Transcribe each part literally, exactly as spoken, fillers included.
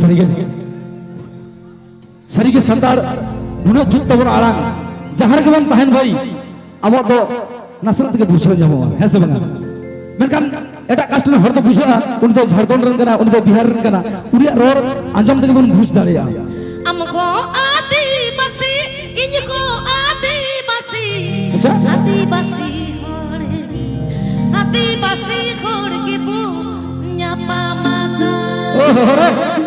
ᱥᱟᱹᱨᱤᱜᱮ, ᱥᱟᱹᱨᱤᱜᱮ ᱥᱟᱱᱛᱟᱲ ᱱᱩᱱᱟᱹᱜ ᱡᱩᱛ ᱛᱟᱵᱚᱱ ᱟᱲᱟᱝ, ᱡᱟᱦᱟᱸ ᱨᱮᱜᱮ ᱵᱚᱱ ᱛᱟᱦᱮᱱ ᱵᱷᱟᱹᱭ, ᱟᱵᱚᱣᱟᱜ ᱫᱚ ᱱᱟᱥᱮᱱᱟᱜ ᱛᱮᱜᱮ ᱵᱩᱡᱷᱟᱹᱣ ᱧᱟᱢᱚᱜᱼᱟ, ᱦᱮᱸ ᱥᱮ ᱵᱟᱝᱟ? ᱢᱮᱱᱠᱷᱟᱱ ᱮᱴᱟᱜ ᱠᱟᱥᱴ ᱨᱮᱱ ᱦᱚᱲ ᱫᱚ ᱵᱩᱡᱷᱟᱹᱜᱼᱟ, ᱩᱱᱤ ᱫᱚ ᱡᱷᱟᱲᱠᱷᱚᱸᱰ ᱨᱮᱱ ᱠᱟᱱᱟ, ᱩᱱᱤ ᱫᱚ ᱵᱤᱦᱟᱨ ᱨᱮᱱ ᱠᱟᱱᱟ, ᱩᱱᱤᱭᱟᱜ ᱨᱚᱲ ᱟᱸᱡᱚᱢ ᱛᱮᱜᱮ ᱵᱚᱱ ᱵᱩᱡᱽ ᱫᱟᱲᱮᱭᱟᱜᱼᱟ᱾ ᱟᱢ ᱠᱚ ᱟᱹᱫᱤᱵᱟᱹᱥᱤ, ᱤᱧ ᱠᱚ ᱟᱹᱫᱤᱵᱟᱹᱥᱤ, ᱟᱪᱪᱷᱟ᱾ ᱟᱹᱫᱤᱵᱟᱹᱥᱤ ᱦᱚᱲ, ᱟᱹᱫᱤᱵᱟᱹᱥᱤ ᱦᱚᱲ ᱜᱮᱵᱚ ᱧᱟᱯᱟᱢ ᱟᱠᱟᱱ᱾ ᱳᱦᱳ᱾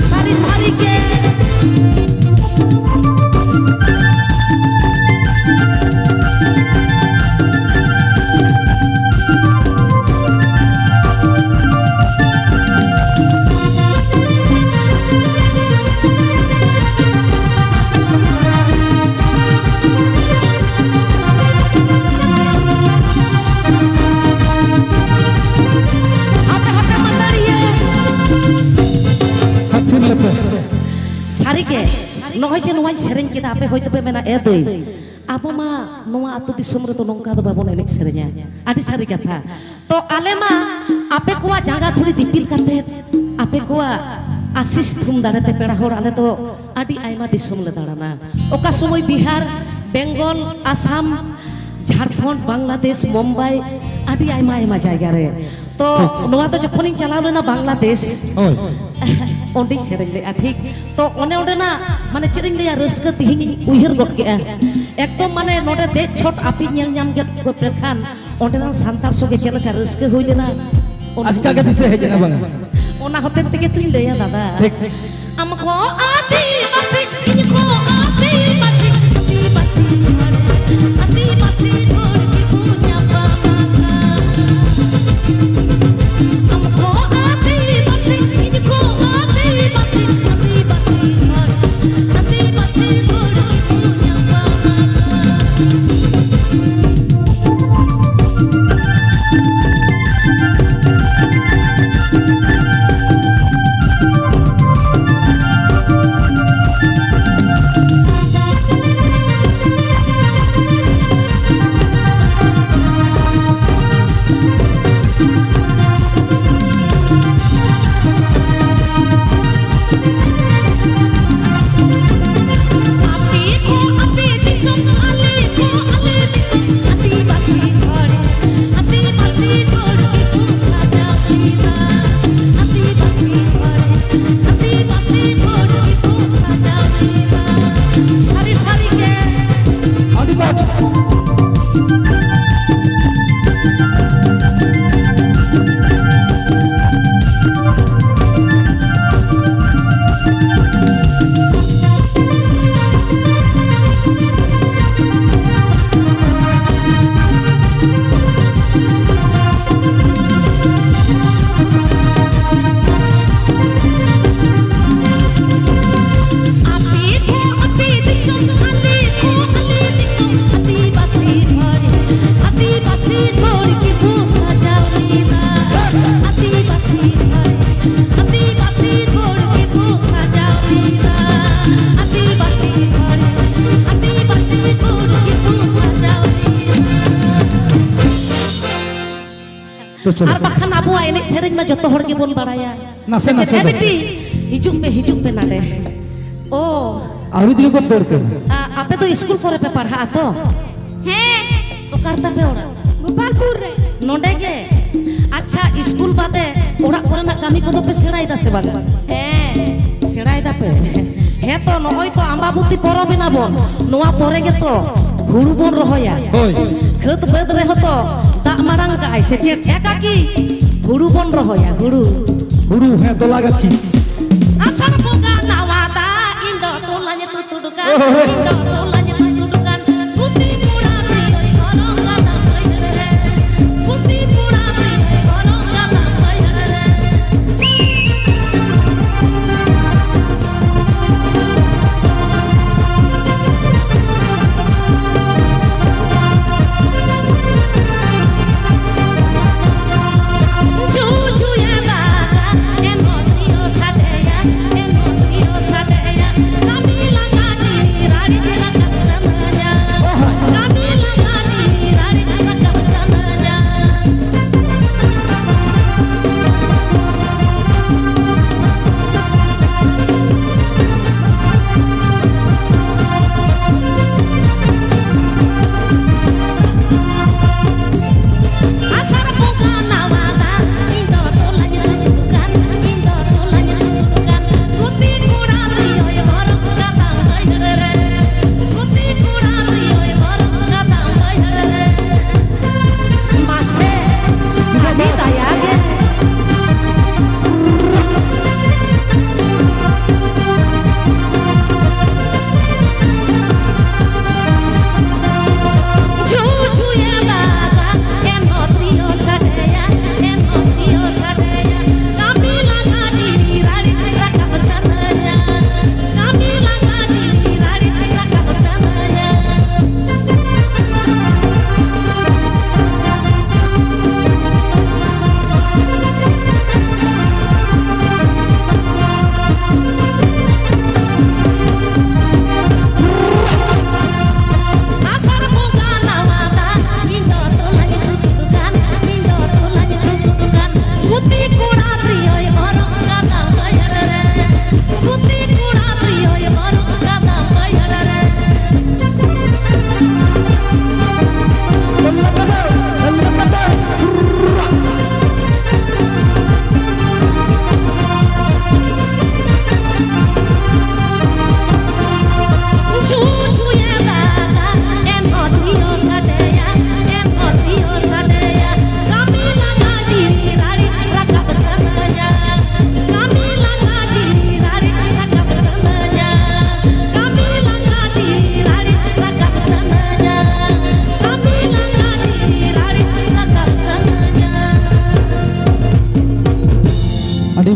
ᱥᱟᱹᱨᱤ ᱥᱟᱹᱨᱤ ᱜᱮ᱾ ᱦᱟᱯᱮ, ᱦᱟᱯᱮ, ᱢᱟᱹᱫᱟᱹᱲᱤᱭᱟᱹ᱾ ᱟᱨ ᱛᱷᱤᱨ ᱞᱮᱯᱮ᱾ ᱥᱟᱹᱨᱤᱜᱮ, ᱱᱚᱜᱼᱚᱭ ᱡᱮ ᱱᱚᱣᱟᱧ ᱥᱮᱨᱮᱧ ᱠᱮᱫᱟ, ᱟᱯᱮ ᱦᱚᱭᱛᱳ ᱯᱮ ᱢᱮᱱᱟ, "ᱮ ᱫᱟᱹᱭ, ᱟᱵᱚ ᱢᱟ ᱱᱚᱣᱟ ᱟᱹᱛᱩ ᱫᱤᱥᱚᱢ ᱨᱮᱫᱚ ᱱᱚᱝᱠᱟ ᱫᱚ ᱵᱟᱵᱚᱱ ᱮᱱᱮᱡ ᱥᱮᱨᱮᱧᱟ᱾ ᱟᱹᱰᱤ ᱥᱟᱹᱨᱤ ᱠᱟᱛᱷᱟ᱾ ᱛᱚ ᱟᱞᱮ ᱢᱟ ᱟᱯᱮ ᱠᱚᱣᱟᱜ ᱡᱟᱸᱜᱟ ᱫᱷᱩᱲᱤ ᱫᱤᱯᱤᱞ ᱠᱟᱛᱮ, ᱟᱯᱮ ᱠᱚᱣᱟᱜ ᱟᱥᱤᱥ ᱛᱷᱩᱢ ᱫᱟᱲᱮ ᱛᱮ ᱯᱮᱲᱟ ᱦᱚᱲ, ᱟᱞᱮ ᱫᱚ ᱟᱹᱰᱤ ᱟᱭᱢᱟ ᱫᱤᱥᱚᱢ ᱞᱮ ᱫᱟᱬᱟᱱᱟ᱾ ᱚᱠᱟ ᱥᱚᱢᱚᱭ ᱵᱤᱦᱟᱨ, ᱵᱮᱝᱜᱚᱞ, ᱟᱥᱟᱢ, ᱡᱷᱟᱲᱠᱷᱚᱸᱰ, ᱵᱟᱝᱞᱟᱫᱮᱥ, ᱢᱩᱢᱵᱟᱭ, ᱟᱹᱰᱤ ᱟᱭᱢᱟ ᱟᱭᱢᱟ ᱡᱟᱭᱜᱟ ᱨᱮ᱾ ᱛᱚ ᱱᱚᱣᱟ ᱫᱚ ᱡᱚᱠᱷᱚᱱᱤᱧ ᱪᱟᱞᱟᱣ ᱞᱮᱱᱟ ᱵᱟᱝᱞᱟᱫᱮᱥ, ᱦᱳᱭ᱾ ᱚᱸᱰᱮᱧ ᱥᱮᱨᱮᱧ ᱞᱮᱫᱼᱟ, ᱴᱷᱤᱠ᱾ ᱛᱚ ᱚᱱᱮ ᱚᱸᱰᱮᱱᱟᱜ, ᱢᱟᱱᱮ, ᱪᱮᱫ ᱤᱧ ᱞᱟᱹᱭᱟ, ᱨᱟᱹᱥᱠᱟᱹ ᱛᱮᱦᱮᱧᱤᱧ ᱩᱭᱦᱟᱹᱨ ᱜᱚᱫ ᱠᱮᱫᱼᱟ᱾ ᱮᱠᱫᱚᱢ, ᱢᱟᱱᱮ, ᱱᱚᱰᱮ ᱫᱮᱡ ᱪᱷᱚᱴ ᱟᱯᱮᱧ ᱧᱮᱞ ᱧᱟᱢ ᱠᱮᱫ ᱠᱚ ᱞᱮᱠᱷᱟᱱ ᱚᱸᱰᱮᱱᱟᱜ ᱥᱟᱱᱛᱟᱲ ᱥᱚᱸᱜᱮ ᱪᱮᱫ ᱞᱮᱠᱟ ᱨᱟᱹᱥᱠᱟᱹ ᱦᱩᱭ ᱞᱮᱱᱟ, ᱚᱱᱟ ᱟᱪᱠᱟ ᱜᱮ ᱫᱤᱥᱟᱹ ᱦᱮᱡ ᱮᱱᱟ, ᱵᱟᱝ? ᱚᱱᱟ ᱦᱚᱛᱮᱡ ᱛᱮᱜᱮ ᱛᱩᱧ ᱞᱟᱹᱭᱟ, ᱫᱟᱫᱟ᱾ ᱴᱷᱤᱠ᱾ ᱟᱢ ᱠᱚ ᱟᱹᱫᱤᱵᱟᱹᱥᱤ, ᱤᱧ ᱠᱚ ᱟᱹᱫᱤᱵᱟᱹᱥᱤ, ᱟᱹᱫᱤᱵᱟᱹᱥᱤ ᱦᱚᱲ, ᱟᱹᱫᱤᱵᱟᱹᱥᱤ ᱦᱚᱲ ᱜᱮᱵᱚᱱ ᱧᱟᱯᱟᱢ ᱟᱠᱟᱱ᱾ ᱟᱢ ᱠᱚ ᱟᱹᱫᱤᱵᱟᱹᱥᱤ, ᱤᱧ ᱠᱚ ᱟᱹᱫᱤᱵᱟᱹᱥᱤ, ᱟᱹᱫᱤᱵᱟᱹᱥᱤ ᱦᱚᱲ, ᱟᱹᱫᱤᱵᱟᱹᱥᱤ ᱦᱚᱲ ᱜᱮᱵᱚᱱ ᱧᱟᱯᱟᱢ ᱟᱠᱟᱱ᱾ ᱛᱚ ᱪᱚᱞᱚ, ᱟᱨ ᱪᱚᱞᱚ᱾ ᱵᱟᱠᱷᱟᱱ ᱟᱵᱚᱣᱟᱜ ᱮᱱᱮᱡ ᱥᱮᱨᱮᱧ ᱢᱟ ᱡᱚᱛᱚ ᱦᱚᱲ ᱜᱮᱵᱚᱱ ᱵᱟᱲᱟᱭᱟ᱾ ᱱᱟᱥᱮ ᱥᱮ ᱪᱮᱫ? ᱱᱟᱥᱮ ᱮ ᱫᱚ᱾ ᱵᱤᱴᱤ, ᱦᱤᱡᱩᱜ ᱯᱮ, ᱦᱤᱡᱩᱜ ᱯᱮ ᱱᱟᱰᱮ᱾ ᱳ᱾ ᱟᱹᱣᱨᱤ ᱫᱤᱱ ᱠᱚ ᱫᱟᱹᱲ ᱠᱟᱱᱟ᱾ ᱟ, ᱟᱯᱮ ᱫᱚ ᱥᱠᱩᱞ ᱠᱚᱨᱮ ᱯᱮ ᱯᱟᱲᱦᱟᱜᱼᱟ ᱛᱚ? ᱦᱮᱸ᱾ ᱚᱠᱟ ᱨᱮ ᱛᱟᱯᱮ ᱚᱲᱟᱜ? ᱜᱳᱯᱟᱞᱯᱩᱨ ᱨᱮ᱾ ᱱᱚᱰᱮ ᱜᱮ? ᱟᱪᱪᱷᱟ, ᱥᱠᱩᱞ ᱵᱟᱫᱮ ᱚᱲᱟᱜ ᱠᱚᱨᱮᱱᱟᱜ ᱠᱟᱹᱢᱤ ᱠᱚᱫᱚ ᱯᱮ ᱥᱮᱬᱟᱭᱮᱫᱟ ᱥᱮ ᱵᱟᱝ? ᱦᱮᱸ᱾ ᱥᱮᱬᱟᱭ ᱫᱟᱯᱮ? ᱦᱮᱸ ᱛᱚ, ᱱᱚᱜᱼᱚᱭ ᱛᱚ ᱟᱢᱵᱟᱵᱚᱛᱤ ᱯᱚᱨᱚᱵᱽ ᱮᱱᱟ ᱵᱚᱱ, ᱱᱚᱣᱟ ᱯᱚᱨᱮ ᱜᱮᱛᱚ ᱦᱩᱲᱩ ᱵᱚᱱ ᱨᱚᱦᱚᱭᱟ᱾ ᱦᱳᱭ᱾ ᱠᱷᱟᱹᱛ ᱵᱟᱹᱫᱽ ᱨᱮᱦᱚᱸ ᱛᱚ ᱫᱟᱜ ᱢᱟᱲᱟᱝ ᱠᱟᱜᱼᱟᱭ, ᱥᱮ ᱪᱮᱫ? ᱦᱮᱸ ᱠᱟᱠᱤ, ᱦᱩᱲᱩ ᱵᱚᱱ ᱨᱚᱦᱚᱭᱟ, ᱦᱩᱲᱩ᱾ ᱦᱩᱲᱩ, ᱦᱮᱸ, ᱛᱚᱞᱟ ᱜᱟᱹᱪᱷᱤ᱾ ᱟᱥᱟᱲ ᱵᱚᱸᱜᱟ ᱱᱟᱣᱟ ᱫᱟᱜ, ᱤᱧ ᱫᱚ ᱛᱚᱞᱟᱧ ᱛᱩᱛᱩᱰ ᱠᱟᱱ, ᱤᱧ ᱫᱚ ᱛᱚᱞᱟᱧ ᱛᱩᱛᱩᱰ ᱠᱟᱱ᱾ ᱜᱩᱛᱤ ᱠᱚᱲᱟ ᱛᱤᱭᱳᱭ ᱜᱚᱨᱚᱢ ᱠᱟᱫᱟ ᱵᱟᱹᱭᱦᱟᱹᱲ ᱨᱮ, ᱜᱩᱛᱤ ᱠᱚᱲᱟ ᱛᱤᱭᱳᱭ ᱜᱚᱨᱚᱢ ᱠᱟᱫᱟ ᱵᱟᱹᱭᱦᱟᱹᱲ ᱨᱮ᱾ ᱡᱷᱩ ᱡᱷᱩᱭᱟ ᱫᱟᱜᱟ, ᱮᱱᱦᱚᱸ ᱛᱤᱭᱳ ᱥᱟᱰᱮᱭᱟ, ᱮᱱᱦᱚᱸ ᱛᱤᱭᱳ ᱥᱟᱰᱮᱭᱟ᱾ ᱠᱟᱹᱢᱤ ᱞᱟᱸᱜᱟ ᱡᱤᱣᱤ ᱨᱟᱲᱮᱡ ᱨᱟᱠᱟᱵ᱾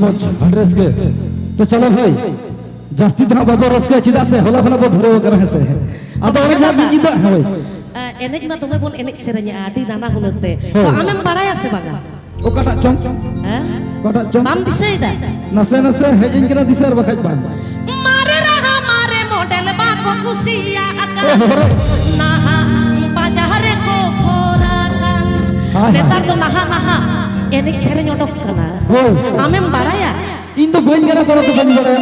ᱢᱚᱡᱽ, ᱟᱹᱰᱤ ᱨᱟᱹᱥᱠᱟᱹ᱾ ᱛᱚ ᱪᱚᱞᱚ ᱵᱷᱟᱹᱭ, ᱡᱟᱹᱥᱛᱤ ᱫᱚ ᱦᱟᱸᱜ ᱵᱟᱵᱚ ᱨᱟᱹᱥᱠᱟᱹᱭᱟ, ᱪᱮᱫᱟᱜ ᱥᱮ ᱦᱚᱞᱟ ᱠᱷᱚᱱᱟᱜ ᱵᱚ ᱫᱷᱩᱨᱟᱹᱣ ᱟᱠᱟᱱᱟ, ᱦᱮᱸ ᱥᱮ? ᱟᱫᱚ ᱚᱱᱮ ᱡᱟᱦᱟᱸ ᱢᱤᱫ ᱧᱤᱫᱟᱹ, ᱦᱳᱭ᱾ ᱮ, ᱮᱱᱮᱡ ᱢᱟ ᱫᱚᱢᱮ ᱵᱚᱱ ᱮᱱᱮᱡ ᱥᱮᱨᱮᱧᱮᱜᱼᱟ ᱟᱹᱰᱤ ᱱᱟᱱᱟ ᱦᱩᱱᱟᱹᱨ ᱛᱮ᱾ ᱛᱚ ᱦᱳᱭ᱾ ᱟᱢᱮᱢ ᱵᱟᱲᱟᱭᱟ ᱥᱮ ᱵᱟᱝᱟ? ᱚᱠᱟᱴᱟᱜ ᱪᱚᱝ? ᱦᱮᱸ? ᱚᱠᱟᱴᱟᱜ ᱪᱚᱝ? ᱵᱟᱢ ᱫᱤᱥᱟᱹᱭᱮᱫᱟ? ᱱᱟᱥᱮ ᱱᱟᱥᱮ ᱦᱮᱡ ᱟᱹᱧ ᱠᱟᱱᱟ ᱫᱤᱥᱟᱹ, ᱟᱨ ᱵᱟᱠᱷᱟᱡ ᱵᱟᱝ᱾ ᱢᱟᱨᱮ ᱨᱟᱦᱟ ᱢᱟᱨᱮ ᱢᱚᱰᱮᱞ ᱵᱟᱠᱚ ᱠᱩᱥᱤᱭᱟᱜ ᱠᱟᱱ᱾ ᱱᱟᱦᱟᱜ ᱯᱟᱸᱡᱟ ᱨᱮᱠᱚ ᱯᱷᱚᱨᱟ ᱠᱟᱱ᱾ ᱦᱟᱭ, ᱦᱟᱭ᱾ ᱱᱮᱛᱟᱨ ᱫᱚ ᱱᱟᱦᱟᱜ ᱱᱟᱦᱟᱜ ᱮᱱᱮᱡ ᱥᱮᱨᱮᱧ ᱚᱰᱚᱠ ᱠᱟᱱᱟ᱾ ᱦᱳᱭ᱾ ᱟᱢᱮᱢ ᱵᱟᱲᱟᱭᱟ? ᱤᱧ ᱫᱚ ᱵᱟᱹᱧ ᱜᱟᱱᱟ, ᱠᱳᱱᱳ ᱫᱚ ᱵᱟᱹᱧ ᱵᱟᱲᱟᱭᱟ᱾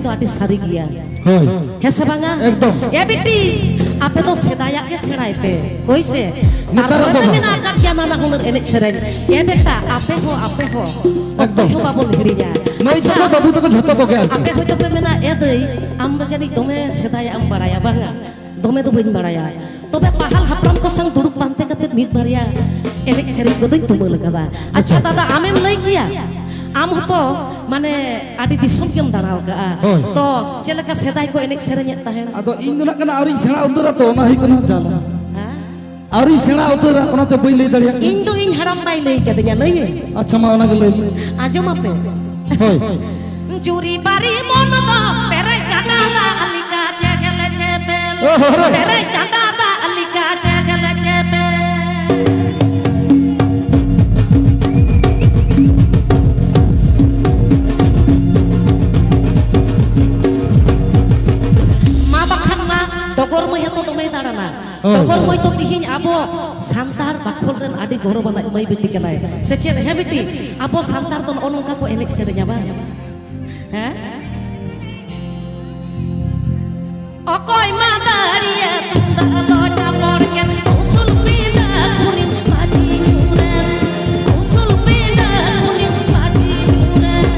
ᱫᱚ ᱟᱹᱰᱤ ᱥᱟᱹᱨᱤ ᱜᱮᱭᱟ᱾ ᱦᱳᱭ᱾ ᱦᱮᱸ ᱥᱮ ᱵᱟᱝᱟ? ᱮᱠᱫᱚᱢ᱾ ᱮ ᱵᱤᱴᱤ, ᱟᱯᱮ ᱫᱚ ᱥᱮᱫᱟᱭᱟᱜ ᱜᱮ ᱥᱮᱬᱟᱭ ᱯᱮ, ᱦᱳᱭ ᱥᱮ? ᱱᱮᱛᱟᱨᱟᱜ ᱛᱟᱨᱯᱚᱨᱮ ᱫᱚ ᱛᱚ ᱵᱟᱝ᱾ ᱢᱮᱱᱟᱜ ᱟᱠᱟᱫ ᱜᱮᱭᱟ ᱱᱟᱱᱟ ᱦᱩᱱᱟᱹᱨ ᱮᱱᱮᱡ ᱥᱮᱨᱮᱧ᱾ ᱮ ᱵᱮᱴᱟ, ᱟᱯᱮ ᱦᱚᱸ, ᱟᱯᱮ ᱦᱚᱸ, ᱚᱠᱚᱭ ᱮᱠᱫᱚᱢ᱾ ᱦᱚᱸ ᱵᱟᱵᱚᱱ ᱦᱤᱲᱤᱧᱟ᱾ ᱢᱟᱹᱭ ᱟᱪᱪᱷᱟ, ᱛᱟᱠᱚ, ᱵᱟᱹᱵᱩ ᱛᱟᱠᱚ ᱡᱷᱚᱛᱚ ᱠᱚᱜᱮ ᱟᱨᱠᱤ᱾ ᱟᱯᱮ ᱦᱚᱭᱛᱳ ᱯᱮ ᱢᱮᱱᱟ, "ᱮ ᱫᱟᱹᱭ, ᱟᱢ ᱫᱚ ᱡᱟᱹᱱᱤᱡ ᱫᱚᱢᱮ ᱥᱮᱫᱟᱭᱟᱜ ᱮᱢ ᱵᱟᱲᱟᱭᱟ, ᱵᱟᱝᱟ?" ᱫᱚᱢᱮ ᱫᱚ ᱵᱟᱹᱧ ᱵᱟᱲᱟᱭᱟ, ᱛᱚᱵᱮ ᱯᱟᱦᱟᱞ ᱦᱟᱯᱲᱟᱢ ᱠᱚ ᱥᱟᱶ ᱫᱩᱲᱩᱵ ᱯᱟᱱᱛᱮ ᱠᱟᱛᱮ ᱢᱤᱫ ᱵᱟᱨᱭᱟ ᱮᱱᱮᱡ ᱥᱮᱨᱮᱧ ᱠᱚᱫᱚᱧ ᱛᱩᱢᱟᱹᱞ ᱟᱠᱟᱫᱟ᱾ ᱟᱪᱪᱷᱟ, ᱟᱪᱪᱷᱟ᱾ ᱫᱟᱫᱟ, ᱟᱢᱮᱢ ᱞᱟᱹᱭ ᱠᱮᱭᱟ? ᱟᱢ ᱦᱚᱸᱛᱚ, ᱢᱟᱱᱮ, ᱟᱹᱰᱤ ᱫᱤᱥᱚᱢ ᱜᱮᱢ ᱫᱟᱬᱟ ᱟᱠᱟᱫᱼᱟ᱾ ᱦᱳᱭ᱾ ᱛᱚ, ᱪᱮᱫ ᱞᱮᱠᱟ ᱥᱮᱫᱟᱭ ᱠᱚ ᱮᱱᱮᱡ ᱥᱮᱨᱮᱧᱮᱫ ᱛᱟᱦᱮᱸᱫ? ᱟᱫᱚ ᱤᱧ ᱫᱚ ᱱᱟᱜ ᱠᱷᱟᱱ ᱟᱹᱣᱨᱤᱧ ᱥᱮᱬᱟ ᱩᱛᱟᱹᱨᱟ, ᱛᱚ ᱚᱱᱟ ᱦᱩᱭᱩᱜ ᱠᱟᱱᱟ ᱡᱟᱞᱟ᱾ ᱦᱮᱸ? ᱟᱹᱣᱨᱤᱧ ᱥᱮᱬᱟ ᱩᱛᱟᱹᱨᱟ, ᱚᱱᱟᱛᱮ ᱵᱟᱹᱧ ᱞᱟᱹᱭ ᱫᱟᱲᱮᱭᱟᱜ ᱠᱟᱱᱟ᱾ ᱤᱧ ᱫᱚ ᱤᱧ ᱦᱟᱲᱟᱢ ᱵᱟᱭ ᱞᱟᱹᱭ ᱠᱟᱫᱤᱧᱟ, ᱞᱟᱹᱭᱟᱹᱧ᱾ ᱟᱪᱪᱷᱟ, ᱢᱟ ᱚᱱᱟᱜᱮ ᱞᱟᱹᱭ ᱢᱮ᱾ ᱟᱸᱡᱚᱢ ᱟᱯᱮ᱾ ᱦᱳᱭ᱾ ᱡᱩᱨᱤ ᱵᱟᱨᱤ ᱢᱚᱱ ᱫᱚ ᱯᱮᱨᱮᱡ ᱜᱟᱰᱟ ᱫᱟᱜ ᱞᱮᱠᱟ ᱪᱮᱦᱮᱞ ᱪᱮᱯᱮᱞ᱾ ᱳᱦᱳ, ᱦᱳᱭ᱾ ᱯᱮᱨᱮᱡ ᱜᱟᱰᱟ ᱫᱟᱜ ᱞᱮᱠᱟ ᱪᱮᱦᱮᱞ ᱪᱮᱯᱮᱞ᱾ ᱢᱟ ᱵᱟᱠᱷᱟᱱ ᱢᱟ ᱰᱚᱜᱚᱨ ᱢᱟᱹᱭ ᱦᱚᱸᱛᱚ ᱫᱚᱢᱮᱭ ᱫᱟᱬᱟᱱᱟ᱾ ᱦᱳᱭ, ᱰᱚᱜᱚᱨ ᱦᱳᱭ᱾ ᱢᱟᱹᱭ ᱫᱚ ᱛᱤᱦᱤᱧ ᱟᱵᱚ ᱥᱟᱱᱛᱟᱲ ᱵᱟᱠᱷᱳᱞ ᱨᱮᱱ ᱟᱹᱰᱤ ᱜᱚᱨᱚᱵᱟᱱᱟᱜ ᱢᱟᱹᱭ ᱵᱤᱴᱤ ᱠᱟᱱᱟᱭ᱾ ᱥᱮ ᱪᱮᱫ? ᱦᱮᱸ ᱵᱤᱴᱤ, ᱟᱵᱚ ᱥᱟᱱᱛᱟᱲ ᱫᱚ ᱱᱚᱜᱼᱚ ᱱᱚᱝᱠᱟ ᱠᱚ ᱮᱱᱮᱡ ᱥᱮᱨᱮᱧᱟ ᱵᱟᱝ? ᱦᱮᱸ? ᱚᱠᱚᱭ ᱢᱟ ᱫᱟᱲᱮᱭᱟ ᱛᱩᱢᱫᱟᱜ ᱫᱚ ᱪᱟᱯᱚᱲ ᱠᱮᱫ, ᱩᱥᱩᱞ ᱯᱤᱸᱰᱟᱹ ᱠᱷᱚᱱᱤᱧ ᱢᱟᱹᱡᱷᱤ ᱧᱩᱨᱮᱱ, ᱩᱥᱩᱞ ᱯᱤᱸᱰᱟᱹ ᱠᱷᱚᱱᱤᱧ ᱢᱟᱹᱡᱷᱤ ᱧᱩᱨᱮᱱ᱾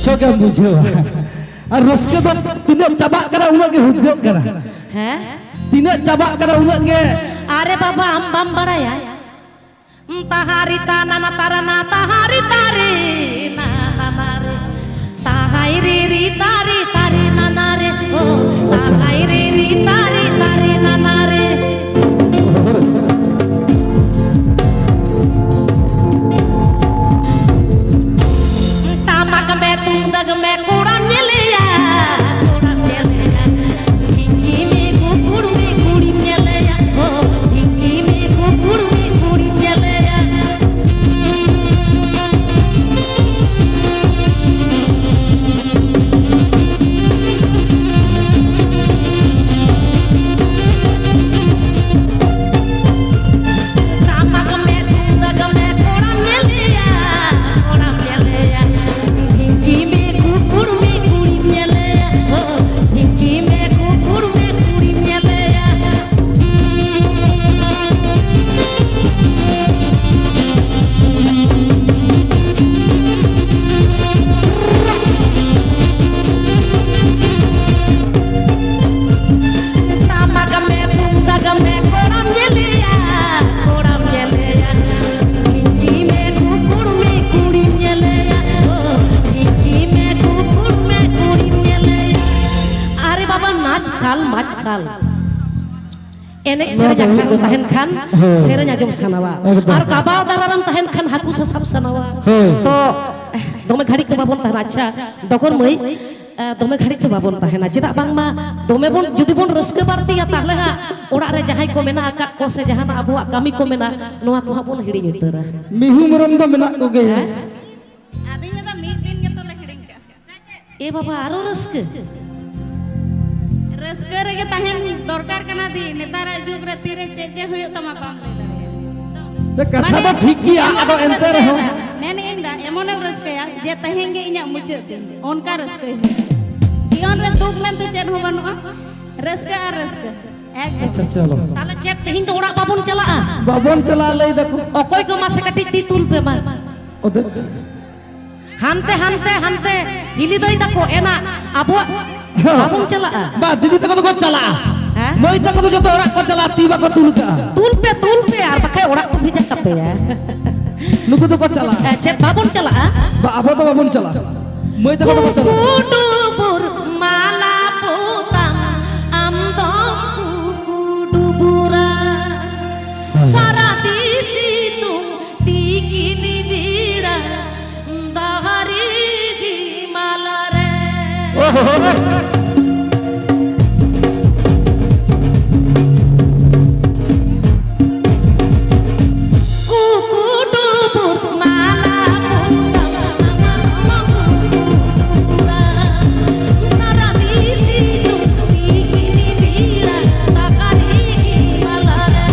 ᱥᱚᱜᱮᱢ ᱵᱩᱡᱷᱟᱹᱣᱟ᱾ ᱟᱨ ᱨᱟᱹᱥᱠᱟᱹ ᱫᱚ ᱛᱤᱱᱟᱹᱜ ᱪᱟᱵᱟᱜ ᱠᱟᱱᱟ, ᱩᱱᱟᱹᱜ ᱜᱮ ᱦᱩᱫᱽᱜᱟᱹᱜ ᱠᱟᱱᱟ᱾ ᱦᱮᱸ? ᱛᱤᱱᱟᱹᱜ ᱪᱟᱵᱟᱜ ᱠᱟᱱᱟ, ᱩᱱᱟᱹᱜ ᱜᱮ᱾ ᱟᱨᱮ ᱵᱟᱵᱟ, ᱟᱢ ᱵᱟᱢ ᱵᱟᱲᱟᱭᱟ? ᱛᱟᱦᱟᱨᱤ ᱛᱟ ᱱᱟᱱᱟ ᱛᱟᱨᱟ ᱱᱟ ᱛᱟᱦᱟᱨᱤ ᱛᱟᱨᱤ ᱱᱟ ᱱᱟ ᱱᱟ ᱨᱮ᱾ ᱛᱟᱦᱟᱭ ᱨᱤ ᱨᱤ ᱛᱟᱨᱤ ᱛᱟᱨᱤ ᱱᱟ ᱱᱟ ᱨᱮ᱾ ᱳ, ᱛᱟᱦᱟᱭ ᱨᱤ ᱨᱤ ᱛᱟᱨᱤ ᱛᱟᱨᱤ ᱱᱟ ᱱᱟ ᱨᱮ᱾ ᱴᱟᱢᱟᱠ ᱢᱮ, ᱛᱩᱢᱫᱟᱜ ᱢᱮ, ᱠᱚᱲᱟᱢ ᱧᱮᱞᱮᱭᱟ, ᱠᱚᱲᱟᱢ ᱧᱮᱞᱮᱭᱟ᱾ ᱰᱷᱤᱝᱠᱤ ᱢᱮ, ᱠᱩᱠᱩᱲ ᱢᱮ, ᱠᱩᱲᱤᱢ ᱧᱮᱞᱮᱭᱟ᱾ ᱳ, ᱰᱷᱤᱝᱠᱤ ᱢᱮ, ᱠᱩᱠᱩᱲ ᱢᱮ, ᱠᱩᱲᱤᱢ ᱧᱮᱞᱮᱭᱟ᱾ ᱴᱟᱢᱟᱠ ᱢᱮ, ᱛᱩᱢᱫᱟᱜ ᱢᱮ, ᱠᱚᱲᱟᱢ ᱧᱮᱞᱮᱭᱟ, ᱠᱚᱲᱟᱢ ᱧᱮᱞᱮᱭᱟ᱾ ᱰᱷᱤᱝᱠᱤ ᱢᱮ, ᱠᱩᱠᱩᱲ ᱢᱮ, ᱠᱩᱲᱤᱢ ᱧᱮᱞᱮᱭᱟ᱾ ᱳ, ᱰᱷᱤᱝᱠᱤ ᱢᱮ, ᱠᱩᱠᱩᱲ ᱢᱮ, ᱠᱩᱲᱤᱢ ᱧᱮᱞᱮᱭᱟ᱾ ᱴᱟᱢᱟᱠ ᱢᱮ, ᱛᱩᱢᱫᱟᱜ ᱢᱮ, ᱠᱚᱲᱟᱢ ᱧᱮᱞᱮᱭᱟ, ᱠᱚᱲᱟᱢ ᱧᱮᱞᱮᱭᱟ᱾ ᱰᱷᱤᱝᱠᱤ ᱢᱮ, ᱠᱩᱠᱩᱲ ᱢᱮ, ᱠᱩᱲᱤᱢ ᱧᱮᱞᱮᱭᱟ᱾ ᱳ, ᱰᱷᱤᱝᱠᱤ ᱢᱮ, ᱠᱩᱠᱩᱲ ᱢᱮ, ᱠᱩᱲᱤᱢ ᱧᱮᱞᱮᱭᱟ᱾ ᱟᱨᱮ ᱵᱟᱵᱟ, ᱱᱟᱪ ᱥᱟᱞ, ᱢᱟᱪ ᱥᱟᱞ᱾ ᱮᱱᱮᱡ ᱥᱮᱨᱮᱧ ᱟᱠᱷᱲᱟ ᱨᱮᱢ ᱛᱟᱦᱮᱱ ᱠᱷᱟᱱ, ᱦᱮᱸ, ᱥᱮᱨᱮᱧ ᱟᱸᱡᱚᱢ ᱥᱟᱱᱟᱣᱟ᱾ ᱮᱠᱫᱚᱢ᱾ ᱟᱨ ᱠᱟᱵᱟᱣ ᱫᱟᱨᱟ ᱨᱮᱢ ᱛᱟᱦᱮᱱ ᱠᱷᱟᱱ, ᱦᱟᱹᱠᱩ ᱥᱟᱥᱟᱵ ᱥᱟᱱᱟᱣᱟ᱾ ᱦᱮᱸ᱾ ᱛᱚ, ᱫᱚᱢᱮ ᱜᱷᱟᱹᱲᱤᱡ ᱫᱚ ᱵᱟᱵᱚᱱ ᱛᱟᱦᱮᱱᱟ᱾ ᱟᱪᱪᱷᱟ, ᱰᱚᱜᱚᱨ ᱢᱟᱹᱭ, ᱮ, ᱫᱚᱢᱮ ᱜᱷᱟᱹᱲᱤᱡ ᱫᱚ ᱵᱟᱵᱚᱱ ᱛᱟᱦᱮᱱᱟ᱾ ᱪᱮᱫᱟᱜ ᱵᱟᱝᱢᱟ ᱫᱚᱢᱮ ᱵᱚᱱ, ᱡᱩᱫᱤ ᱵᱚᱱ ᱨᱟᱹᱥᱠᱟᱹ ᱵᱟᱹᱲᱛᱤᱭᱟ, ᱛᱟᱦᱞᱮ ᱦᱟᱸᱜ ᱚᱲᱟᱜ ᱨᱮ ᱡᱟᱦᱟᱸᱭ ᱠᱚ ᱢᱮᱱᱟᱜ ᱟᱠᱟᱫ ᱠᱚ ᱥᱮ ᱡᱟᱦᱟᱱᱟᱜ ᱟᱵᱚᱣᱟᱜ ᱠᱟᱹᱢᱤ ᱠᱚ ᱢᱮᱱᱟᱜ, ᱱᱚᱣᱟ ᱠᱚ ᱦᱟᱸᱜ ᱵᱚᱱ ᱦᱤᱲᱤᱧ ᱩᱛᱟᱹᱨᱟ᱾ ᱢᱤᱦᱩ ᱢᱮᱨᱚᱢ ᱫᱚ ᱢᱮᱱᱟᱜ ᱠᱚᱜᱮᱭᱟ᱾ ᱦᱮᱸ? ᱟᱫᱚᱧ ᱢᱮᱱᱫᱟ, ᱢᱤᱫ ᱫᱤᱱ ᱜᱮᱛᱚ ᱞᱮ ᱦᱤᱲᱤᱧ ᱠᱟᱜᱼᱟ᱾ ᱮ ᱵᱟᱵᱟ, ᱟᱨᱚ ᱨᱟᱹᱥᱠᱟᱹ? ᱨᱟᱹᱥᱠᱟᱹ ᱨᱮᱜᱮ ᱛᱟᱦᱮᱱ ᱫᱚᱨᱠᱟᱨ ᱠᱟᱱᱟ ᱫᱤ᱾ ᱱᱮᱛᱟᱨᱟᱜ ᱡᱩᱜᱽ ᱨᱮ ᱛᱤᱨᱮ ᱪᱮᱫ ᱡᱮ ᱦᱩᱭᱩᱜ ᱛᱟᱢᱟ, ᱵᱟᱢ ᱞᱟᱹᱭ ᱫᱟᱲᱮᱭᱟᱜᱼᱟ᱾ ᱮ, ᱠᱟᱛᱷᱟ ᱢᱟᱱᱮ, ᱫᱚ ᱴᱷᱤᱠ ᱜᱮᱭᱟ, ᱟᱫᱚ ᱮᱱᱛᱮ ᱨᱮᱦᱚᱸ᱾ ᱢᱮᱱᱮᱫ ᱟᱹᱧ ᱫᱟ, ᱮᱢᱚᱱᱮᱢ ᱨᱟᱹᱥᱠᱟᱹᱭᱟ ᱡᱮ ᱛᱮᱦᱮᱧ ᱜᱮ ᱤᱧᱟᱹᱜ ᱢᱩᱪᱟᱹᱫ ᱫᱤᱱ, ᱚᱱᱠᱟ ᱨᱟᱹᱥᱠᱟᱹᱭ ᱦᱩᱭᱩᱜᱼᱟ᱾ ᱡᱤᱭᱚᱱ ᱨᱮ ᱫᱩᱠ ᱢᱮᱱᱛᱮ ᱪᱮᱫ ᱦᱚᱸ ᱵᱟᱹᱱᱩᱜᱼᱟ, ᱨᱟᱹᱥᱠᱟᱹ ᱟᱨ ᱨᱟᱹᱥᱠᱟᱹ᱾ ᱮᱠᱫᱚᱢ᱾ ᱟᱪᱪᱷᱟ, ᱪᱚᱞᱚ᱾ ᱛᱟᱦᱞᱮ ᱪᱮᱫ ᱛᱮᱦᱮᱧ ᱫᱚ ᱚᱲᱟᱜ ᱵᱟᱵᱚᱱ ᱪᱟᱞᱟᱜᱼᱟ? ᱵᱟᱵᱚᱱ ᱪᱟᱞᱟᱜᱼᱟ, ᱞᱟᱹᱭ ᱫᱟᱠᱚ᱾ ᱚᱠᱚᱭ ᱠᱚ ᱢᱟᱥᱮ ᱠᱟᱹᱴᱤᱡ ᱛᱤ ᱛᱩᱞ ᱯᱮ ᱢᱟ᱾ ᱚᱫᱮ᱾ ᱦᱟᱱᱛᱮ ᱦᱟᱱᱛᱮ ᱦᱟᱱᱛᱮ ᱦᱤᱞᱤ ᱫᱟᱹᱭ ᱛᱟᱠᱚ ᱮᱱᱟ ᱟᱵᱚᱣᱟᱜ ᱵᱟᱵᱚᱱ ᱪᱟᱞᱟᱜᱼᱟ᱾ ᱵᱟ, ᱫᱤᱫᱤ ᱛᱟᱠᱚ ᱫᱚᱠᱚ ᱪᱟᱞᱟᱜᱼᱟ᱾ ᱦᱮᱸ? ᱢᱟᱹᱭ ᱛᱟᱠᱚ ᱫᱚ ᱡᱚᱛᱚ ᱚᱲᱟᱜ ᱠᱚ ᱪᱟᱞᱟᱜᱼᱟ, ᱛᱤ ᱵᱟᱠᱚ ᱛᱩᱞ ᱠᱟᱜᱼᱟ᱾ ᱛᱩᱞ ᱯᱮ, ᱛᱩᱞ ᱯᱮ, ᱟᱨ ᱵᱟᱠᱷᱟᱡ ᱚᱲᱟᱜ ᱠᱚ ᱵᱷᱮᱡᱟ ᱠᱟᱯᱮᱭᱟ᱾ ᱱᱩᱠᱩ ᱫᱚᱠᱚ ᱪᱟᱞᱟᱜᱼᱟ᱾ ᱦᱮᱸ, ᱪᱮᱫ ᱵᱟᱵᱚᱱ ᱪᱟᱞᱟᱜᱼᱟ? ᱵᱟ, ᱟᱵᱚ ᱫᱚ ᱵᱟᱵᱚᱱ ᱪᱟᱞᱟᱜᱼᱟ᱾ ᱢᱟᱹᱭ ᱛᱟᱠᱚ ᱫᱚᱠᱚ ᱪᱟᱞᱟᱜᱼᱟ᱾ ᱠᱩᱠᱩᱰᱩᱵᱩᱨ ᱢᱟᱞᱟ ᱯᱚᱛᱟᱢ ᱟᱢ ᱫᱚᱢ ᱠᱩᱠᱩᱰᱩᱵᱩᱨᱟ᱾ ᱥᱟᱨᱟ ᱫᱤᱥᱤᱛᱩᱝ ᱛᱤᱠᱤᱱ ᱵᱮᱲᱟ ᱫᱟᱦᱟᱨᱤ ᱜᱤ ᱢᱟᱞᱟ ᱨᱮ᱾ ᱠᱩᱠᱩᱰᱩᱵᱩᱨ ᱢᱟᱞᱟ ᱯᱚᱛᱟᱢ ᱟᱢ ᱫᱚᱢ ᱠᱩᱠᱩᱰᱩᱵᱩᱨᱟ᱾ ᱥᱟᱨᱟ ᱫᱤᱥᱤᱛᱩᱝ ᱛᱤᱠᱤᱱ ᱵᱮᱲᱟ ᱫᱟᱦᱟᱨᱤ ᱜᱤ ᱢᱟᱞᱟ ᱨᱮ᱾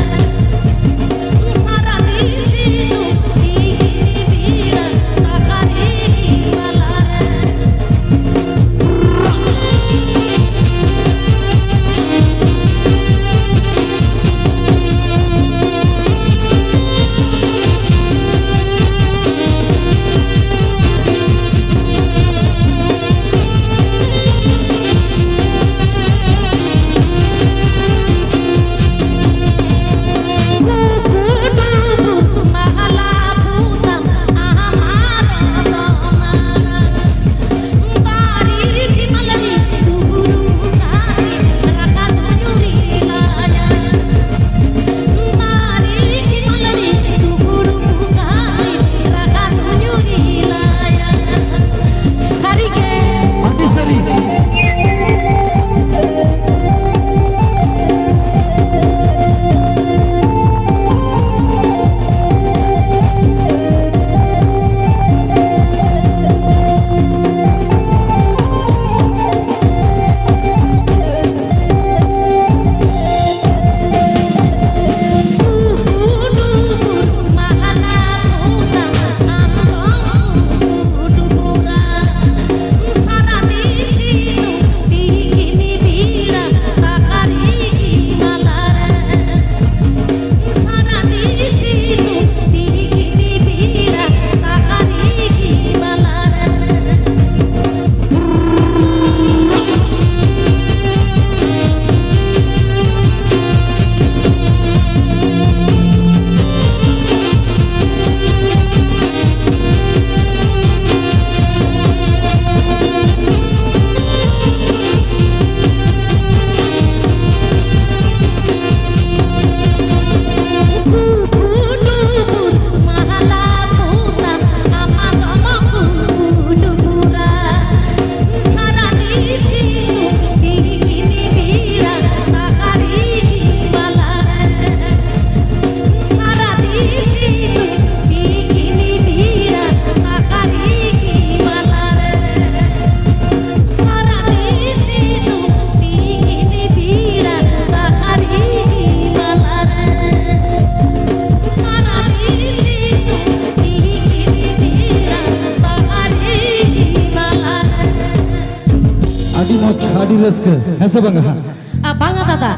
ᱟᱹᱰᱤ ᱨᱟᱹᱥᱠᱟᱹ, ᱦᱮᱸ ᱥᱮ ᱵᱟᱝᱟ ᱦᱟᱸᱜ? ᱟ, ᱵᱟᱝᱟ ᱫᱟᱫᱟ,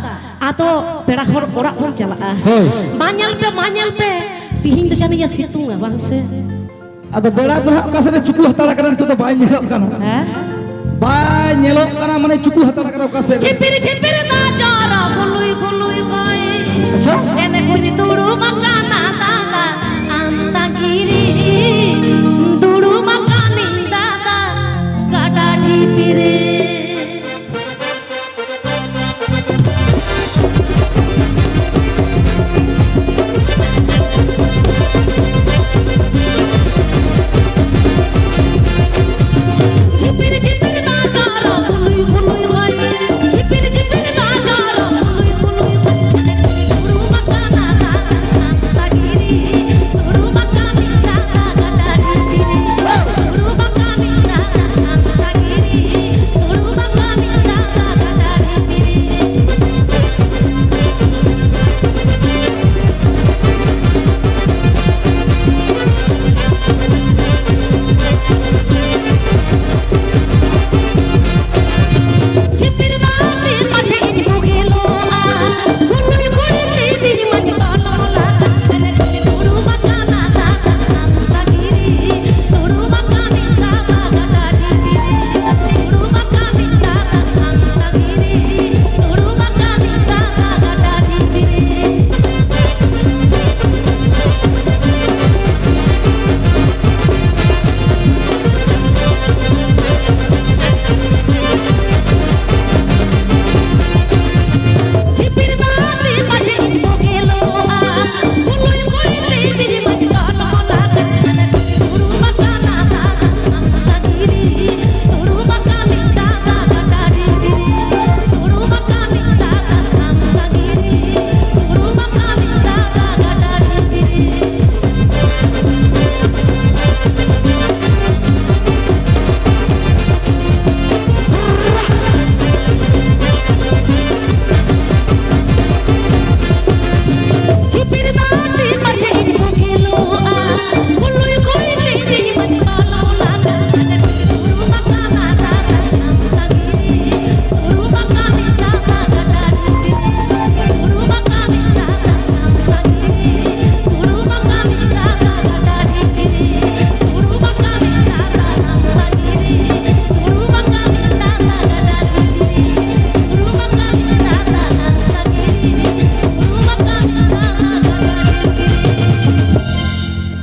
ᱟᱫᱚ ᱯᱮᱲᱟ ᱦᱚᱲ ᱚᱲᱟᱜ ᱵᱚᱱ ᱪᱟᱞᱟᱜᱼᱟ᱾ ᱦᱳᱭ᱾ ᱢᱟ ᱧᱮᱞ ᱯᱮ, ᱢᱟ ᱧᱮᱞ ᱯᱮ, ᱛᱤᱦᱤᱧ ᱫᱚ ᱡᱟᱹᱱᱤᱡ ᱮ ᱥᱤᱛᱩᱝᱟ, ᱵᱟᱝ ᱥᱮ? ᱟᱫᱚ ᱵᱮᱲᱟ ᱫᱚ ᱦᱟᱸᱜ ᱚᱠᱟ ᱥᱮᱫ ᱮ ᱪᱩᱠᱩ ᱦᱟᱛᱟᱲ ᱟᱠᱟᱱᱟ, ᱱᱤᱛᱚᱜ ᱫᱚ ᱵᱟᱭ ᱧᱮᱞᱚᱜ ᱠᱟᱱᱟ᱾ ᱦᱮᱸ? ᱵᱟᱭ ᱧᱮᱞᱚᱜ ᱠᱟᱱᱟ, ᱢᱟᱱᱮ ᱪᱩᱠᱩ ᱦᱟᱛᱟᱲ ᱟᱠᱟᱱᱟ ᱚᱠᱟ ᱥᱮᱫ ᱨᱮ᱾ ᱡᱷᱤᱯᱤᱨ ᱡᱷᱤᱯᱤᱨ ᱫᱟᱜ ᱡᱚᱨᱚ ᱜᱩᱞᱩᱭ ᱜᱩᱞᱩᱭ ᱦᱚᱭ᱾ ᱟᱪᱪᱷᱟ᱾ ᱮᱱᱮ ᱠᱩᱧ ᱫᱩᱲᱩᱵ ᱟᱠᱟᱱᱟ ᱫᱟᱫᱟ ᱟᱢᱫᱟᱜᱤᱨᱤ᱾ ᱫᱩᱲᱩᱵ ᱟᱠᱟᱱᱤᱧ ᱫᱟᱫᱟ ᱜᱟᱰᱟ ᱰᱷᱤᱯᱤ ᱨᱮ᱾ ᱡᱷᱤᱯᱤᱨ ᱡᱷᱤᱯᱤᱨ ᱫᱟᱜ ᱡᱚᱨᱚ ᱜᱩᱞᱩᱭ ᱜᱩᱞᱩᱭ ᱦᱚᱭ᱾ ᱡᱷᱤᱯᱤᱨ ᱡᱷᱤᱯᱤᱨ ᱫᱟᱜ ᱡᱚᱨᱚ ᱜᱩᱞᱩᱭ ᱜᱩᱞᱩᱭ ᱦᱚᱭ᱾ ᱫᱩᱲᱩᱵ ᱟᱠᱟᱱᱟ ᱫᱟᱫᱟ ᱟᱢᱫᱟᱜᱤᱨᱤ᱾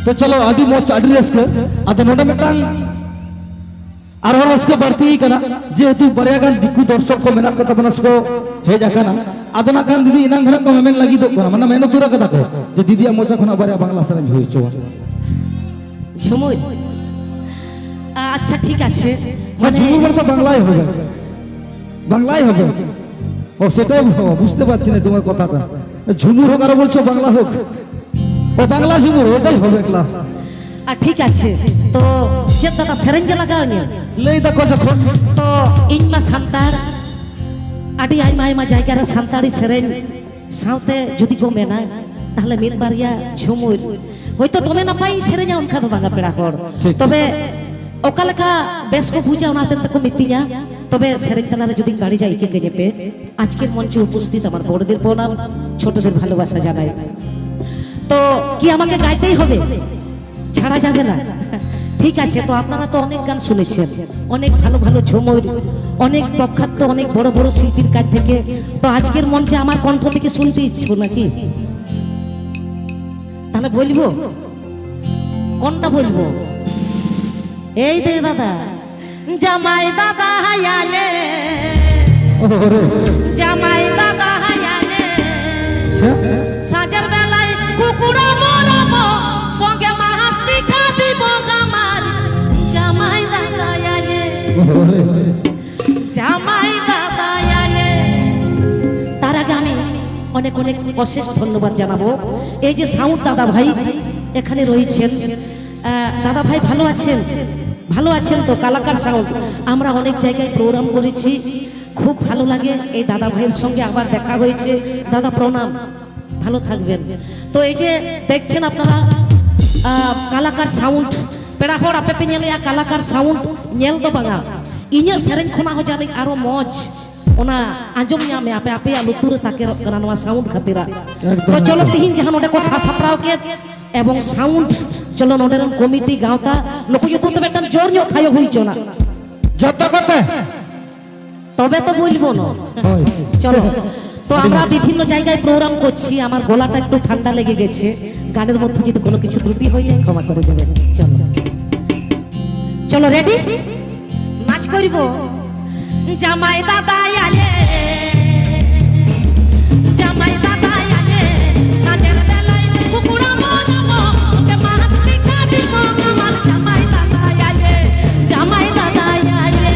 ᱛᱚ ᱪᱚᱞᱚ, ᱟᱹᱰᱤ ᱢᱚᱡᱽ, ᱟᱹᱰᱤ ᱨᱟᱹᱥᱠᱟᱹ᱾ ᱟᱫᱚ ᱱᱚᱰᱮ ᱢᱤᱫᱴᱟᱝ ᱟᱨᱦᱚᱸ ᱨᱟᱹᱥᱠᱟᱹ ᱵᱟᱹᱲᱛᱤ ᱠᱟᱱᱟ, ᱡᱮᱦᱮᱛᱩ ᱵᱟᱨᱭᱟ ᱜᱟᱱ ᱫᱤᱠᱩ ᱫᱚᱨᱥᱚᱠ ᱠᱚ ᱢᱮᱱᱟᱜ ᱠᱚ ᱛᱟᱵᱚᱱᱟ, ᱥᱮᱠᱚ ᱦᱮᱡ ᱟᱠᱟᱱᱟ᱾ ᱟᱫᱚ ᱱᱟᱜ ᱠᱷᱟᱱ ᱫᱤᱫᱤ ᱮᱱᱟᱝ ᱠᱷᱚᱱᱟᱜ ᱠᱚ ᱢᱮᱢᱮᱱ ᱞᱟᱹᱜᱤᱫᱚᱜ ᱠᱟᱱᱟ, ᱢᱟᱱᱮ ᱢᱮᱱ ᱩᱛᱟᱹᱨ ᱟᱠᱟᱫᱟ ᱠᱚ ᱡᱮ ᱫᱤᱫᱤᱭᱟᱜ ᱢᱚᱪᱟ ᱠᱷᱚᱱᱟᱜ ᱵᱟᱨᱭᱟ ᱵᱟᱝᱞᱟ ᱥᱮᱨᱮᱧ ᱦᱩᱭ ᱦᱚᱪᱚᱣᱟᱱ᱾ ঝুমুর। আ-, আচ্ছা, ঠিক আছে। মানে ঝুমুর মানে তো বাংলায় হবে, বাংলায় হবে। ও, সেটাই বাবা, বুঝতে পারছি না তোমার কথাটা। ঝুমুর হোক আর বলছো বাংলা হোক, ও বাংলা ঝুমুর, ওটাই হবে একলা। ᱟᱨ ᱴᱷᱤᱠ ᱟᱪᱷᱮ, ᱛᱚ ᱪᱮᱫ ᱫᱟᱫᱟ ᱥᱮᱨᱮᱧ ᱜᱮ ᱞᱟᱜᱟᱣ ᱤᱧᱟᱹ? ᱞᱟᱹᱭ ᱫᱟᱠᱚ ᱡᱚᱠᱷᱚᱱ᱾ ᱛᱚ ᱤᱧ ᱢᱟ ᱥᱟᱱᱛᱟᱲ, ᱟᱹᱰᱤ ᱟᱭᱢᱟ ᱟᱭᱢᱟ ᱡᱟᱭᱜᱟ ᱨᱮ ᱥᱟᱱᱛᱟᱲᱤ ᱥᱮᱨᱮᱧ ᱥᱟᱶᱛᱮ ᱡᱩᱫᱤ ᱠᱚ ᱢᱮᱱᱟ, ᱛᱟᱦᱞᱮ ᱢᱤᱫ ᱵᱟᱨᱭᱟ ᱡᱷᱩᱢᱩᱨ ᱦᱚᱭᱛᱳ ᱫᱚᱢᱮ ᱱᱟᱯᱟᱭ ᱤᱧ ᱥᱮᱨᱮᱧᱟ, ᱚᱱᱠᱟ ᱫᱚ ᱵᱟᱝᱟ ᱯᱮᱲᱟ ᱦᱚᱲ᱾ ᱴᱷᱤᱠ᱾ ᱛᱚᱵᱮ ᱚᱠᱟ ᱞᱮᱠᱟ ᱵᱮᱥ ᱠᱚ ᱵᱩᱡᱟ, ᱚᱱᱟ ᱦᱚᱛᱮᱫ ᱛᱮᱠᱚ ᱢᱤᱛᱟᱹᱧᱟ᱾ ᱛᱚᱵᱮ ᱥᱮᱨᱮᱧ ᱛᱟᱞᱟᱨᱮ ᱡᱩᱫᱤᱧ ᱵᱟᱹᱲᱤᱡᱟ, ᱤᱠᱟᱹ ᱠᱟᱹᱧ ᱯᱮ᱾ আজকের মঞ্চে উপস্থিত আমার বড়দের প্রণাম, ছোটদের ভালোবাসা জানাই। তো কি আমাকে গাইতেই হবে? ছাড়া যাবে না? ঠিক আছে, তো আপনারা তো অনেক গান শুনেছেন, অনেক ভালো ভালো ঝুমুর, অনেক প্রখ্যাত, অনেক বড় বড় শিল্পীর কাছ থেকে। তো আজকের মঞ্চে আমার কণ্ঠ থেকে শুনতে ইচ্ছুক নাকি? তাহলে বলবো, কোনটা বলবো? এই দে দাদা, জামাই দাদা হায়ালে, ওরে। জামাই দাদা হায়ালে, আচ্ছা। সাজের বেলায় কুকুরা মরব, সঙ্গে মাছ পিঠা দিব আমার, জামাই দাদা আলে, ওরে। জামাই দাদা আলে। তার আগে আমি অনেক অনেক অশেষ ধন্যবাদ জানাবো এই যে সাউন্ড দাদা ভাই এখানে রয়েছেন। আহ, দাদা ভাই ভালো আছেন? ভালো আছেন তো? কালাকার সাউন্ড, আমরা অনেক জায়গায় প্রোগ্রাম করেছি, খুব ভালো লাগে এই দাদা ভাইয়ের সঙ্গে আবার দেখা হয়েছে। দাদা প্রণাম, ভালো থাকবেন। তো এই যে দেখছেন আপনারা, আহ, কালাকার সাউন্ড, ᱯᱮᱲᱟ ᱦᱚᱲ ᱟᱯᱮ ᱯᱮ ᱧᱮᱞᱮᱜᱼᱟ ᱠᱟᱞᱟᱠᱟᱨ ᱥᱟᱣᱩᱱᱰ, ᱧᱮᱞ ᱫᱚ ᱵᱟᱝᱟ, ᱤᱧᱟᱹᱜ ᱥᱮᱨᱮᱧ ᱠᱷᱚᱱᱟᱜ ᱦᱚᱸ ᱡᱟᱹᱱᱤᱡ ᱟᱨᱚ ᱢᱚᱡᱽ ᱚᱱᱟ ᱟᱸᱡᱚᱢ ᱧᱟᱢᱮᱜᱼᱟ ᱯᱮ, ᱟᱯᱮᱭᱟᱜ ᱞᱩᱛᱩᱨ ᱨᱮ ᱛᱟᱠᱮᱨᱚᱜ ᱠᱟᱱᱟ ᱱᱚᱣᱟ ᱥᱟᱣᱩᱱᱰ ᱠᱷᱟᱹᱛᱤᱨᱟᱜ᱾ ᱮᱠᱫᱚᱢ, ᱛᱚ ᱪᱚᱞᱚ ᱮᱠᱫᱚᱢ᱾ ᱛᱤᱦᱤᱧ ᱡᱟᱦᱟᱸ ᱱᱚᱰᱮ ᱠᱚ ᱥᱟᱡᱟᱣ ᱥᱟᱯᱲᱟᱣ ᱠᱮᱫ ᱮᱵᱚᱝ ᱥᱟᱣᱩᱱᱰ, ᱪᱚᱞᱚ ᱱᱚᱰᱮ ᱨᱮᱱ ᱠᱚᱢᱤᱴᱤ ᱜᱟᱶᱛᱟ ᱱᱩᱠᱩ ᱧᱩᱛᱩᱢ ᱛᱮ ᱢᱤᱫᱴᱟᱝ ᱡᱳᱨ ᱧᱚᱜ ᱛᱷᱟᱭᱚ ᱦᱩᱭ ᱦᱚᱪᱚᱱᱟ᱾ ᱡᱚᱛᱚ ᱠᱚᱛᱮ᱾ ᱛᱚᱵᱮ ᱛᱚ ᱵᱩᱡᱽ ᱵᱚᱱᱚ᱾ ᱦᱳᱭ᱾ ᱪᱚᱞᱚ᱾ তো আমরা বিভিন্ন জায়গায় প্রোগ্রাম করছি, আমার গলাটা একটু ঠান্ডা লেগে গেছে, গানের মধ্যে যদি কোনো কিছু ত্রুটি হয়ে যায় ক্ষমা করে দেবেন। চলো, চলো, রেডি? নাচ করিব। জামাই দাদা আলে, জামাই দাদা আলে, সাজের বেলায় কুকুরা মরব, সঙ্গে মাছ পিঠা দিব, আমার জামাই দাদা আলে, জামাই দাদা আলে।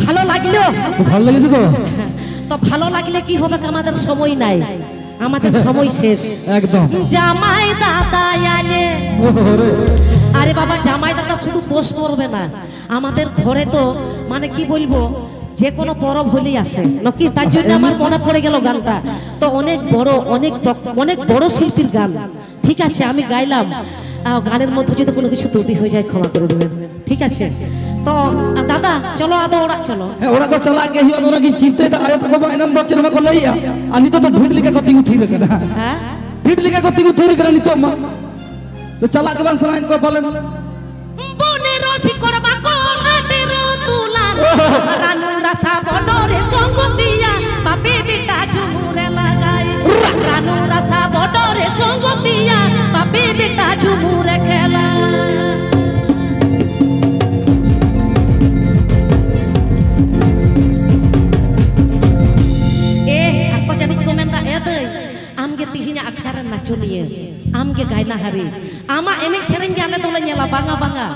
ভালো লাগলো। তো ভালো লেগেছে তো? তো ভালো লাগলে কি হবে? আমাদের সময় নাই, আমাদের সময় শেষ। একদম। জামাই দাদা আলে। ওরে। আরে বাবা, জামাই দাদা শুধু পোষ করবে না, আমাদের ঘরে তো, মানে, কি বলবো, যে কোনো পরব হলেই আসে নাকি। তার জন্য আমার মনে পড়ে গেল গানটা। তো অনেক বড়, অনেক প্র-, অনেক বড় শিল্পীর গান। ঠিক আছে, আমি গাইলাম। আহ, গানের মধ্যে যদি কোনো কিছু ত্রুটি হয়ে যায়, ক্ষমা করে দেবেন। ঠিক আছে? তো, আহ, দাদা, চলো ᱟᱫᱚ ᱚᱲᱟᱜ ᱪᱚᱞᱚ᱾ ᱦᱮᱸ, ᱚᱲᱟᱜ ᱫᱚ ᱪᱟᱞᱟᱜ ᱜᱮ ᱦᱩᱭᱩᱜᱼᱟ᱾ ᱟᱫᱚ ᱚᱱᱟᱜᱤᱧ ᱪᱤᱱᱛᱟᱹᱭᱮᱫᱟ, ᱟᱭᱳ ᱛᱟᱠᱚ ᱢᱟ ᱮᱱᱟᱝ ᱫᱚ ᱪᱮᱫ ᱦᱚᱸ ᱵᱟᱠᱚ ᱞᱟᱹᱭᱮᱜᱼᱟ᱾ ᱟᱨ ᱱᱤᱛᱚᱜ ᱫᱚ ᱵᱷᱤᱲ ᱞᱮᱠᱟ ᱠᱚ ᱛᱤᱸᱜᱩ ᱛᱷᱤᱨ ᱟᱠᱟᱱᱟ᱾ ᱦᱮᱸ? ᱵᱷᱤᱲ ᱞᱮᱠᱟ ᱠᱚ ᱛᱤᱸᱜᱩ ᱛᱷᱤᱨ ᱟᱠᱟᱱᱟ ᱱᱤᱛᱚᱜ ᱢᱟ᱾ ᱛᱚ, ᱪᱟᱞᱟᱜ ᱜᱮ ᱵᱟᱝ ᱥᱟᱱᱟᱭᱮᱫ ᱠᱚᱣᱟ ᱯᱟᱞᱮᱱ᱾ ᱵᱚᱱᱮ ᱨᱚᱥᱤᱠᱚᱲ ᱵᱟᱠᱚ ᱟᱹᱰᱤ ᱨᱩᱛᱩᱞᱟ᱾ ᱨᱟᱱᱩ ᱨᱟᱥᱟ ᱵᱚᱰᱚᱨᱮ ᱥᱚᱝᱜᱚᱛᱤᱭᱟ, ᱵᱟᱯᱮ ᱵᱮᱴᱟ ᱡᱷᱩᱢᱩᱨᱮ ᱞᱟᱜᱟᱭ᱾ ᱨᱟᱱᱩ ᱨᱟᱥᱟ ᱵᱚᱰᱚᱨᱮ ᱥᱚᱝᱜᱚᱛᱤᱭᱟ, ᱵᱟᱯᱮ ᱵᱮᱴᱟ ᱡᱷᱩᱢᱩᱨᱮ ᱠᱷᱮᱞᱟ᱾ ᱮ, ᱟᱠᱚ ᱡᱟᱹᱱᱤᱡ ᱠᱚ ᱢᱮᱱᱫᱟ, ᱮ ᱫᱟᱹᱭ, ᱟᱢᱜᱮ ᱛᱤᱦᱤᱧᱟᱜ ᱟᱠᱷᱲᱟ ᱨᱮᱱ ᱱᱟᱪᱚᱱᱤᱭᱟᱹ, ᱟᱢᱜᱮ ᱜᱟᱭᱱᱟᱦᱟᱨᱤ, ᱟᱢᱟᱜ ᱮᱱᱮᱡ ᱥᱮᱨᱮᱧ ᱜᱮ ᱟᱞᱮ ᱫᱚᱞᱮ ᱧᱮᱞᱟ᱾ ᱵᱟᱝᱟ, ᱵᱟᱝᱟ,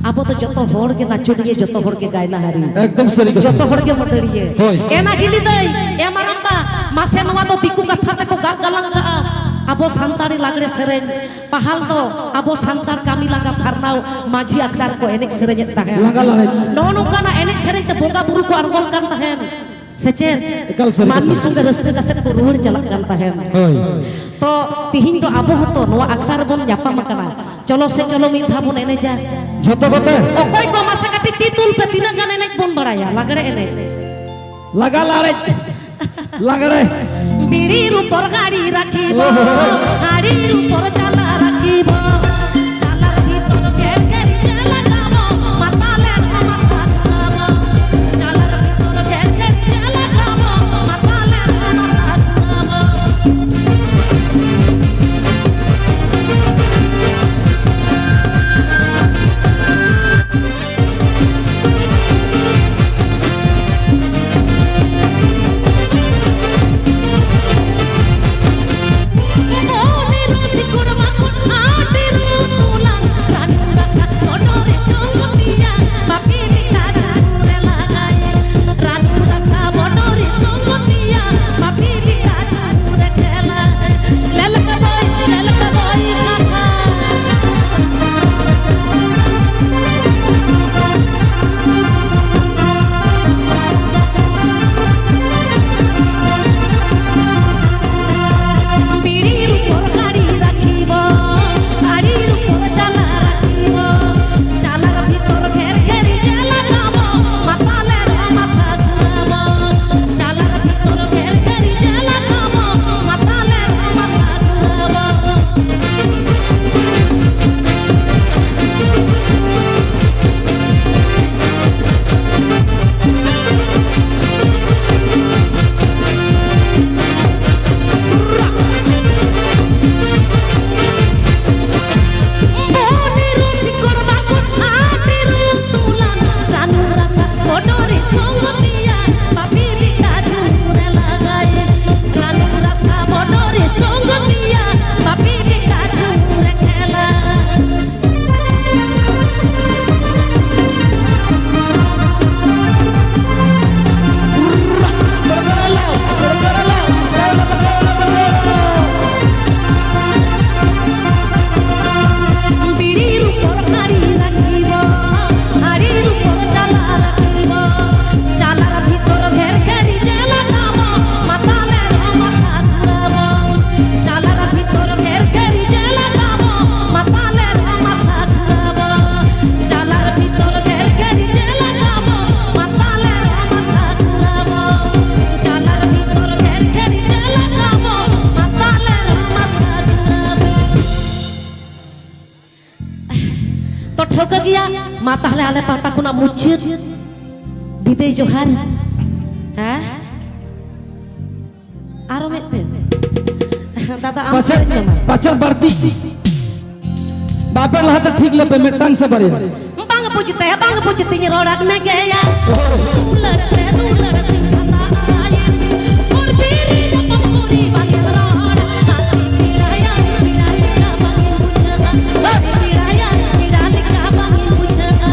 ᱟᱵᱚ ᱫᱚ ᱡᱚᱛᱚ ᱦᱚᱲ ᱜᱮ ᱱᱟᱪᱚᱱᱤᱭᱟᱹ, ᱡᱚᱛᱚ ᱦᱚᱲ ᱜᱮ ᱜᱟᱭᱱᱟᱦᱟᱨᱤ, ᱮᱠᱫᱚᱢ ᱥᱟᱹᱨᱤ ᱠᱟᱛᱷᱟ᱾ ᱡᱚᱛᱚ ᱦᱚᱲ ᱜᱮ ᱢᱟᱹᱫᱟᱹᱲᱤᱭᱟᱹ᱾ ᱦᱳᱭ᱾ ᱮᱱᱟ ᱦᱤᱞᱤ ᱫᱟᱹᱭ, ᱮ ᱢᱟᱨᱟᱝᱵᱟ, ᱢᱟᱥᱮ ᱱᱚᱣᱟ ᱫᱚ ᱫᱤᱠᱩ ᱠᱟᱛᱷᱟ ᱛᱮᱠᱚ ᱜᱟᱜ ᱜᱟᱞᱟᱝ ᱠᱟᱜᱼᱟ, ᱟᱵᱚ ᱥᱟᱱᱛᱟᱲᱤ ᱞᱟᱜᱽᱲᱮ ᱥᱮᱨᱮᱧ᱾ ᱯᱟᱦᱟᱞ ᱫᱚ ᱟᱵᱚ ᱥᱟᱱᱛᱟᱲ ᱠᱟᱹᱢᱤ ᱞᱟᱸᱜᱟ ᱯᱷᱟᱨᱱᱟᱣ ᱢᱟᱹᱡᱷᱤ ᱟᱠᱷᱲᱟ ᱨᱮᱠᱚ ᱮᱱᱮᱡ ᱥᱮᱨᱮᱧᱮᱫ ᱛᱟᱦᱮᱸᱫ᱾ ᱞᱟᱸᱜᱟ ᱞᱟᱲᱮᱡ᱾ ᱱᱚᱜᱼᱚ ᱱᱚᱝᱠᱟᱱᱟᱜ ᱮᱱᱮᱡ ᱥᱮᱨᱮᱧ ᱛᱮ ᱵᱚᱸᱜᱟ ᱵᱩᱨᱩ ᱠᱚ ᱟᱬᱜᱚᱱ ᱠᱟᱱ ᱛᱟᱦᱮᱸᱫ᱾ ᱥᱮ ᱪᱮᱫ? ᱮᱠᱟᱞ ᱥᱟᱹᱨᱤ ᱢᱟᱹᱱᱢᱤ ᱠᱟᱛᱷᱟ᱾ ᱥᱚᱸᱜᱮ ᱨᱟᱹᱥᱠᱟᱹ ᱠᱟᱛᱮ ᱠᱚ ᱨᱩᱣᱟᱹᱲ ᱪᱟᱞᱟᱜ ᱠᱟᱱ ᱛᱟᱦᱮᱸᱫ᱾ ᱦᱳᱭ᱾ ᱛᱚ, ᱛᱤᱦᱤᱧ ᱫᱚ ᱟᱵᱚ ᱦᱚᱸᱛᱚ ᱱᱚᱣᱟ ᱟᱠᱷᱲᱟ ᱨᱮᱵᱚᱱ ᱧᱟᱯᱟᱢ ᱟᱠᱟᱱᱟ᱾ ᱪᱚᱞᱚ ᱥᱮ ᱪᱚᱞᱚ ᱢᱤᱫ ᱫᱷᱟᱣ ᱵᱚᱱ ᱮᱱᱮᱡᱟ᱾ ᱡᱷᱚᱛᱚ ᱠᱚᱛᱮ᱾ ᱚᱠᱚᱭ ᱠᱚ ᱢᱟᱥᱮ ᱠᱟᱹᱴᱤᱡ ᱛᱤ ᱛᱩᱞ ᱯᱮ, ᱛᱤᱱᱟᱹᱜ ᱜᱟᱱ ᱮᱱᱮᱡ ᱵᱚᱱ ᱵᱟᱲᱟᱭᱟ ᱞᱟᱜᱽᱲᱮ ᱮᱱᱮᱡ? ᱞᱟᱜᱟ ᱞᱟᱲᱮᱡ᱾ ᱞᱟᱜᱽᱲᱮ᱾ ᱵᱤᱲᱤ ᱨᱩᱯᱚᱨ ᱜᱟᱲᱤ ᱨᱟᱠᱷᱤᱵᱚ, ᱦᱟᱲᱤ ᱨᱩᱯᱚᱨ ᱪᱟᱞᱟ ᱨᱟᱠᱷᱤᱵᱚ, ᱪᱟᱞᱟᱨ ᱵᱷᱤᱛᱚᱨ ᱜᱮᱨ ᱜᱮᱨ ᱪᱮᱞᱟ ᱜᱟᱵᱚ, ᱢᱟᱛᱟᱞᱮᱨ ᱢᱟᱛᱟ ᱜᱟᱵᱚ, ᱪᱟᱞᱟᱨ ᱵᱷᱤᱛᱚᱨ ᱜᱮᱨ ᱜᱮᱨ ᱪᱮᱞᱟ ᱜᱟᱵᱚ, ᱢᱟᱛᱟᱞᱮᱨ ᱢᱟᱛᱟ ᱜᱟᱵᱚ᱾ ᱢᱟ ᱛᱟᱦᱞᱮ ᱟᱞᱮ ᱯᱟᱦᱴᱟ ᱠᱷᱚᱱᱟᱜ ᱢᱩᱪᱟᱹᱫ ᱵᱤᱫᱟᱹᱭ ᱡᱚᱦᱟᱨ᱾ ᱦᱮᱸ, ᱟᱨᱚ ᱢᱤᱫᱴᱮᱱ᱾ ᱫᱟᱫᱟ, ᱟᱢ ᱯᱟᱪᱮᱫ, ᱥᱮᱨᱮᱧ ᱢᱮ ᱢᱟ᱾ ᱯᱟᱪᱮᱫ ᱵᱟᱹᱲᱛᱤ ᱵᱟᱯᱮ ᱞᱟᱦᱟᱛᱮ ᱴᱷᱤᱠ ᱞᱮᱯᱮ, ᱢᱤᱫᱴᱟᱝ ᱥᱮ ᱵᱟᱨᱭᱟ᱾ ᱵᱟᱝ ᱵᱩᱡᱽ ᱛᱮ, ᱵᱟᱝ ᱵᱩᱡᱽ ᱛᱤᱧ ᱨᱚᱲᱟᱫ ᱢᱮᱜᱮᱭᱟ᱾ ᱫᱩᱞᱟᱹᱲ ᱛᱮ ᱫᱩᱞᱟᱹᱲ ᱛᱤᱧ ᱠᱷᱟᱸᱰᱟᱣᱟ᱾ ᱦᱚᱨ ᱵᱤᱨ ᱨᱮ ᱧᱟᱯᱟᱢ ᱠᱩᱲᱤ ᱵᱟᱝ ᱨᱚᱲ᱾ ᱦᱟᱹᱥᱤ ᱯᱤᱲᱟᱭᱟ, ᱯᱤᱲᱟ ᱞᱮᱠᱟ ᱵᱟᱝ ᱵᱩᱡᱷᱟᱹᱜᱼᱟ᱾ ᱦᱟᱹᱥᱤ ᱯᱤᱲᱟᱭᱟ, ᱯᱤᱲᱟ ᱞᱮᱠᱟ ᱵᱟᱝ ᱵᱩᱡᱷᱟᱹᱜᱼᱟ᱾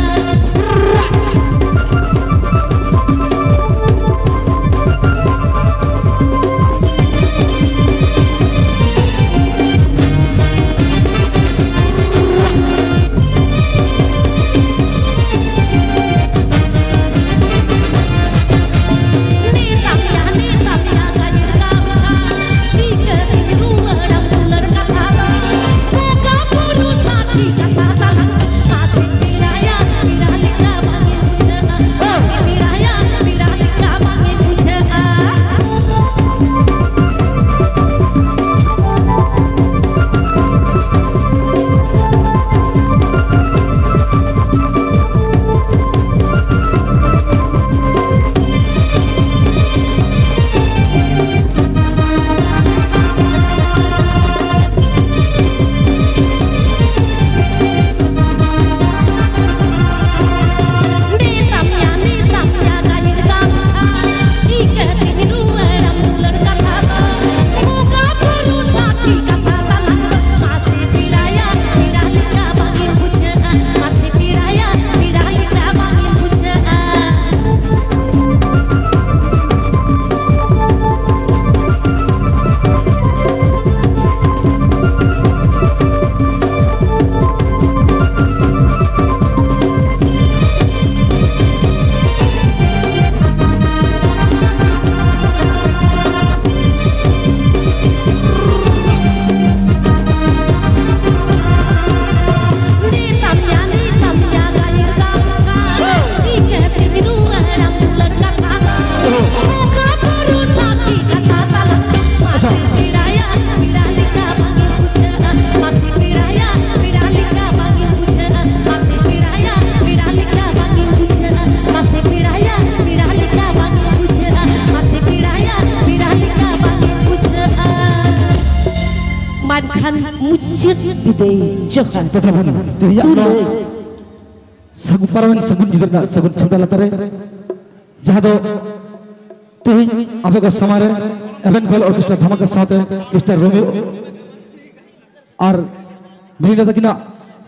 ᱵᱤᱫᱟᱹᱭ ᱡᱚᱦᱟᱨ᱾ ᱛᱚᱵᱮ ᱵᱚᱱ ᱛᱮᱦᱮᱧᱟᱜ ᱱᱚᱣᱟ ᱛᱩᱞᱟᱹ᱾ ᱥᱟᱹᱜᱩᱱ ᱯᱟᱨᱚᱢᱮᱱ ᱥᱟᱹᱜᱩᱱ ᱧᱤᱫᱟᱹ ᱨᱮᱱᱟᱜ ᱥᱟᱹᱜᱩᱱ ᱪᱷᱟᱢᱰᱟ ᱞᱟᱛᱟᱨ ᱨᱮ, ᱡᱟᱦᱟᱸ ᱫᱚ ᱛᱮᱦᱮᱧ ᱟᱵᱚ ᱠᱚ ᱥᱟᱢᱟᱝ ᱨᱮ ᱮᱵᱷᱮᱱ ᱜᱳᱞ ᱚᱨᱠᱮᱥᱴᱨᱟ ᱫᱷᱟᱢᱟᱠᱟ ᱥᱟᱶᱛᱮ ᱢᱤᱥᱴᱟᱨ ᱨᱳᱢᱤᱭᱳ ᱟᱨ ᱢᱮᱨᱤᱱᱟ ᱛᱟᱹᱠᱤᱱᱟᱜ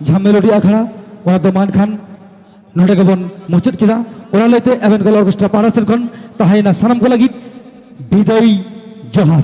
ᱡᱟᱦᱟᱸ ᱢᱮᱞᱳᱰᱤ ᱟᱠᱷᱲᱟ, ᱚᱱᱟ ᱫᱚ ᱢᱟ ᱮᱱᱠᱷᱟᱱ ᱱᱚᱰᱮ ᱜᱮᱵᱚᱱ ᱢᱩᱪᱟᱹᱫ ᱠᱮᱫᱟ᱾ ᱚᱱᱟ ᱞᱟᱹᱭᱛᱮ ᱮᱵᱷᱮᱱ ᱜᱳᱞ ᱚᱨᱠᱮᱥᱴᱨᱟ ᱯᱟᱦᱴᱟ ᱥᱮᱫ ᱠᱷᱚᱱ ᱛᱟᱦᱮᱸᱭᱮᱱᱟ ᱥᱟᱱᱟᱢ ᱠᱚ ᱞᱟᱹᱜᱤᱫ ᱵᱤᱫᱟᱹᱭ ᱡᱚᱦᱟᱨ᱾